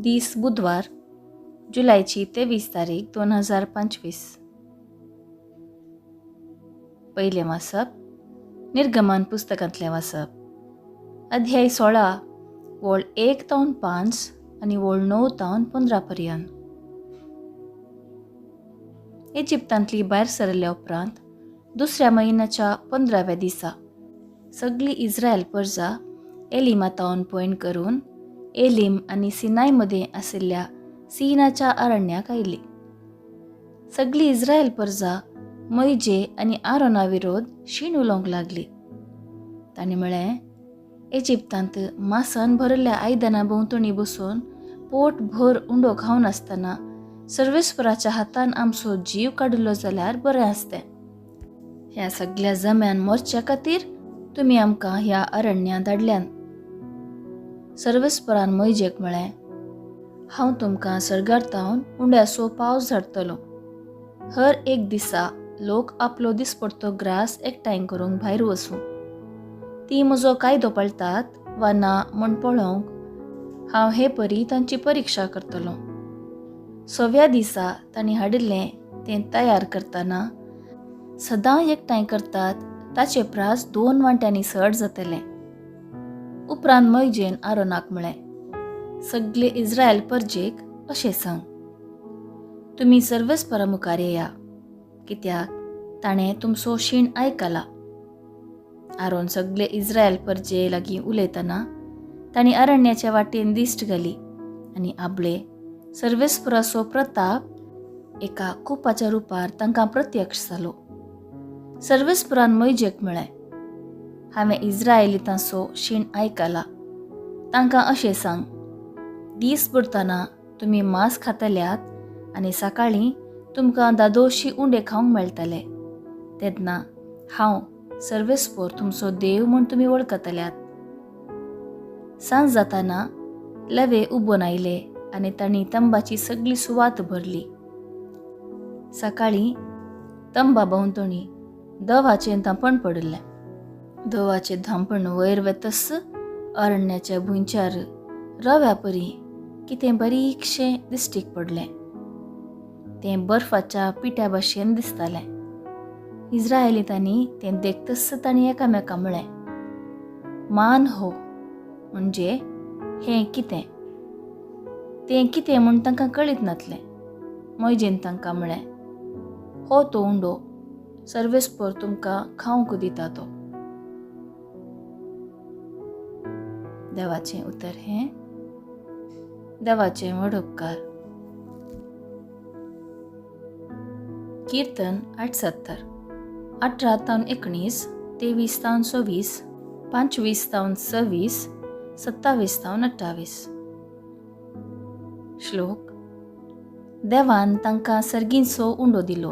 दीस बुधवार, जुलयची 23 तारीख 2025. पयलें वाचप निर्गमन पुस्तकांतलें वाचप, अध्याय 16 वळ 1 तावन 5 आनी वळ 9 तावन 15 पर्यंत. इजिप्तांतली भायर सरल्या उपरांत दुसऱ्या म्हयन्याच्या 15व्या दिसा सगळी इस्रायल परजा एलिमा तावन पयण करून एलिम आनी सिनाय मदें आशिल्ल्या सीनाच्या अरण्याक आयली. सगळी इस्रायल परजा मोयजे आनी आरोना विरोध शीण उलोवंक लागली. तांणी म्हळें, इजिप्तांत मासान भरिल्ल्या आयदनां भोंवतणी बसून पोट भर उंडो खावन आसतना सर्वेस्पराच्या हातान आमचो जीव काडिल्लो जाल्यार बरें आसतें. ह्या सगळ्या जम्यान मरच्या खातीर तुमी आमकां ह्या अरण्यांत धाडल्यान. सर्वेस्परान मोयजेक म्हळें, हांव तुमकां सर्गार तावन उंड्याचो पावस धाडटलो. हर एक दिसा लोक आपलो दिसपडतो ग्रास एकठांय करूंक भायर वचूं. ती म्हजो कायदो पाळटात वा ना म्हूण पळोवंक हांव हे परी तांची परिक्षा करतलो. 6व्या दिसा तांणी हाडिल्लें तें तयार करतना सदां एकठांय करतात ताचे प्रास 2 वांट्यांनी सड जातलें. उपरांत मोयजेन आरोनाक म्हळें, सगळे इस्रायल परजेक अशें सांग, तुमी सर्वेस्परा मुखार येया, कित्याक ताणें तुमचो शीण आयकला. आरोन सगळे इस्रायल परजे लागीं उलयतना तांणी अरण्याच्या वाटेन दिश्ट घाली आनी आपले सर्वेस्पराचो प्रताप एका कुपाच्या रुपार तांकां प्रत्यक्ष जालो. सर्वेस्परान मोयजेक म्हळें, हांवें इस्रायलितांचो शीण आयकला. तांकां अशें सांग, दीस बुडतना तुमी मांस खातल्यात आनी सकाळीं तुमकां दादोशी उंडे खावंक मेळटले. तेन्ना हांव सर्वेस्पोर तुमचो देव म्हूण तुमी वळखतल्यात. सांज जाताना लवे उबोन आयले आनी तांणी तंबाची सगळी सुवात भरली. सकाळीं तंबा भोंवतणी दवाचें धांपण पडिल्लें. दवाचें धांपण वयर वेतस अरण्याच्या भुंयच्यार रव्या परी कितें बारीकशें दिश्टीक पडलें. तें बर्फाच्या पिठ्या भाशेन दिसतालें. इस्रायलितांनी तें देखतच तांणी एकामेका म्हळें, मान हो म्हणजे हें कितें? तें कितें म्हूण तांकां कळीत नासलें. मोयजेन तांकां म्हळें, हो तो उंडो सर्वेस्पर तुमकां खावंक दिता तो. देवाचें उतर हें. देवाचें व्हड उपकार. कीर्तन 870, 18 तावन 19, 23 तावन 24, 25 तावन 26, 27 तावन 28. श्लोक. देवान तांकां सर्गींचो उंडो दिलो.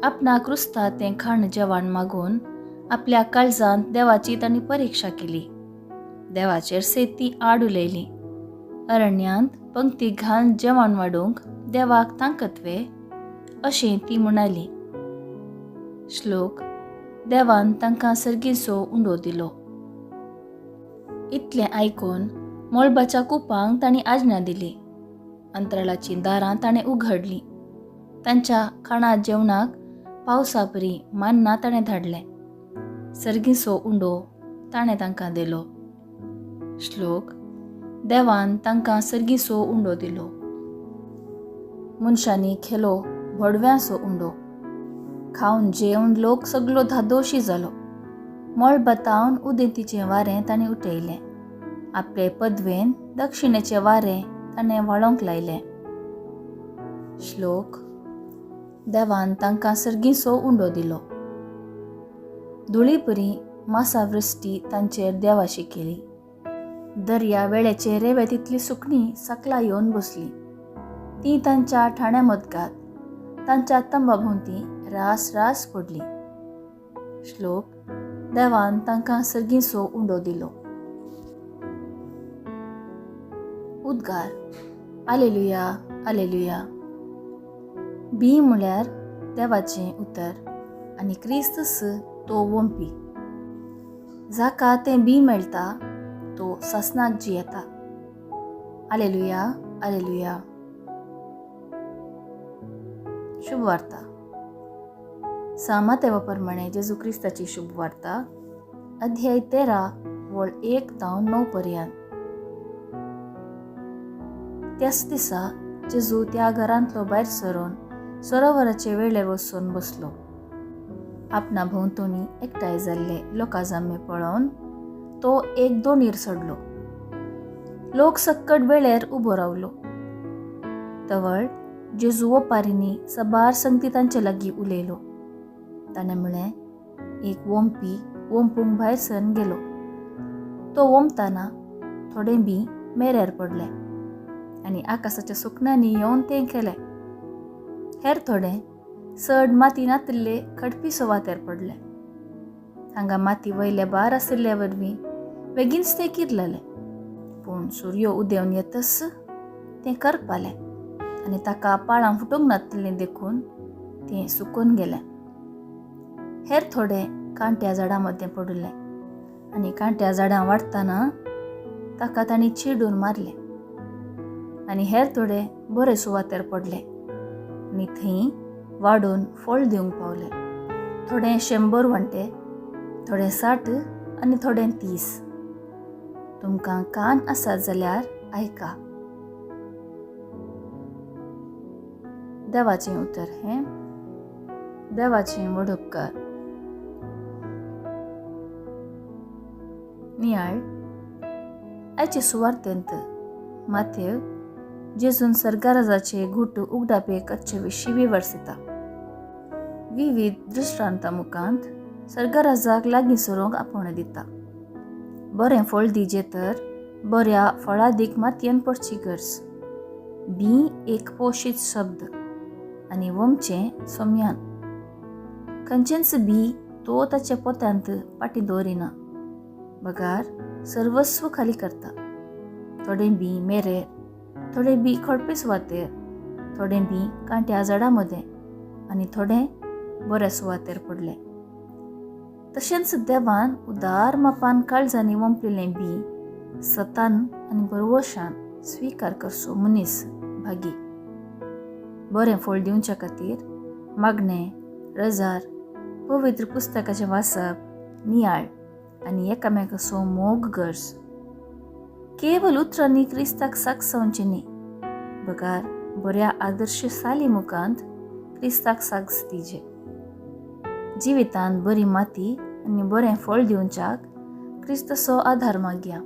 आपणाक रुचता तें खाण जेवण मागून आपल्या काळजांत देवाची तांणी परिक्षा केली. देवाचेर सेत ती आड उलयली. अरण्यांत पंक्ती घालून जेवण वाडूंक देवाक तांकतवे अशें ती म्हणाली. श्लोक. देवान तांकां सर्गीचो उंडो दिलो. इतलें आयकून मळबाच्या कुपांक तांणी आज्ञा दिली. अंतराळाचीं दारां ताणें उघडलीं. तांच्या खाणा जेवणाक पावसापरी मान्ना ताणें धाडलें. सर्गीचो उंडो ताणें तांकां दिलो. श्लोक. देवान तांकां सर्गीचो उंडो दिलो. मनशांनी खेलो भडव्यांचो उंडो. खावन जेवन लोक सगलो धादोशी जालो. मळबातावन उदेंतीचें वारें ताणें उठयलें. आपले पदवेन दक्षिणेचें वारें ताणें व्हाळोंक लायलें. श्लोक. देवान तांकां सर्गीचो उंडो दिलो. धुळीपरी मासावृश्टी तांचेर देवाशी केली. दर्या वेळेचे रेवे तितली सुकणी सकला येवन बसली. ती तांच्या ठाण्या मदगात तांच्या तंबा भोंवती रास रास पडली. श्लोक. देवान तांकां सर्गीचो उंडो दिलो. उद्गार. आलेलुया, आलेलुया. बी म्हळ्यार देवाचें उतर आनी क्रिस्तस तो वोंपी. जाका तें बी मेळटा तो सासणाक जियेता. आलेलुया, आलेलुया. शुभवार्ता. सामा प्रमाणे जेजू क्रिस्ताची शुभवार्ता, अध्याय 13 वळ 1 तावन 9 पर्यंत. त्याच दिसा जेजू त्या घरांतलो भायर सरून सरोवराचे वेळेर वचून बसलो. आपणा भोंवतणी एकठांय जाल्ले लोकां जमे पळोवन तो एक दोणीर चडलो. लोक सक्कट वेळेर उबो रावलो. तवळ जेजू ओपारींनी सबार संगती तांचे लागीं उलयलो. ताणें म्हळें, एक वोमपी वोमपूंक भायर सरून गेलो. तो वोमताना थोडें बी मेऱ्यार पडलें आनी आकाशाच्या सुकण्यांनी येवन तें केलें. हेर थोडें चड माती नातिल्ले खडपी सुवातेर पडलें. हांगा माती वयले बार आशिल्ले वरवीं बेगीनच तें किरलेलें. पूण सुर्यो उदेवन येतच तें करपालें आनी ताका पाळां फुटूंक नातिल्लीं देखून तें सुकून गेलें. हेर थोडे कांट्या झाडां मदें पडिल्लें आनी कांट्या झाडां वाडटना ताका तांणी चिडून मारलें. आनी हेर थोडे बरे सुवातेर पडले आनी थंय वाडून फळ दिवंक पावले. थोडे 100 वांटे, थोडे 60 आनी थोडे 30. तुमकां कान आसात जाल्यार आयका. देवाचें उतर हें. देवाचें व्हड उपकार. नियाळ. आयचे सुवार्तेंत माथेव जेजून सर्गाराजाचे घुट उगडापे करचे विशीं विवर्सिता. विविध दृश्टांता मुखांत सर्गाराजाक लागीं सरूंक आपोवणें दिता. बरें फळ दिजे तर बऱ्या फळादीक मातयेन पडची गरज. बी एक पोशीत शब्द आनी वमचें सोम्यान. खंयचेंच बी तो ताच्या पोत्यांत फाटीं दवरिना, बगार सर्वस्व खाली करता. थोडें बी मेरेर, थोडें बी खडपे सुवातेर, थोडें बी कांट्या झाडां मदें आनी थोडें बऱ्या सुवातेर पडलें. तशेंच देवान उदार मापान काळजांनी वंपलेलें बी सतान आनी बरवशान स्विकार करचो मनीस भागी. बरें फळ दिवच्या खातीर मागणें, रजार, पवित्र पुस्तकाचें वाचप, नियाळ आनी एकामेकाचो मोग गरज. केवल उतरांनी क्रिस्ताक साक्ष जावचें न्ही, बगार बऱ्या आदर्श साली मुखांत क्रिस्ताक साक्ष दिजे. जिवितांत बरी माती आनी बरें फळ दिवच्याक क्रिस्ताचो आधार मागया.